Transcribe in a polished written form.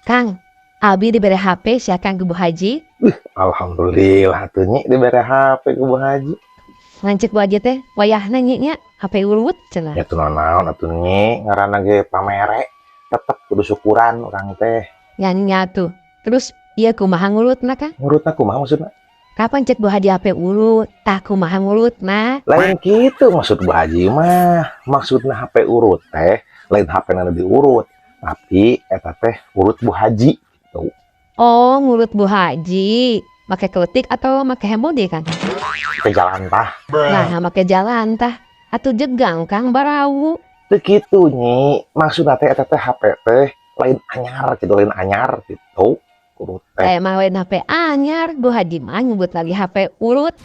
Kang, abi diberi HP sia Kang ku Bu Haji. Alhamdulillah atuh, Nyi, dibere HP ku Bu Haji. Ngan cek Bu Haji teh wayahna, Nyi, nya HP urut cenah. Ya tuh, naon atuh, Nyi, ngaranna ge pamere, tetep kudu syukuran urang teh. Ya nya tuh. Terus ieu kumaha ngurutna, Kang? Ngurutna kumaha maksudna? Kapan cek Bu Haji HP urut? Tah, kumaha ngurutna? Lain kitu maksud Bu Haji mah. Maksudna HP urut teh lain HP na diurut, tapi eta teh urut Bu Haji gitu. Oh, ngurut Bu Haji. Make keletik atau make handbody, Kang? Ke jalan tah. Nah, make jalan tah. Atuh jegang, Kang, barau. Teu kitu, Nyi. Maksudna teh eta teh HP teh lain anyar gitu, lain anyar gitu. Urut teh. Eh, mah lain HP anyar, Bu Haji mah nyebut lagi HP urut.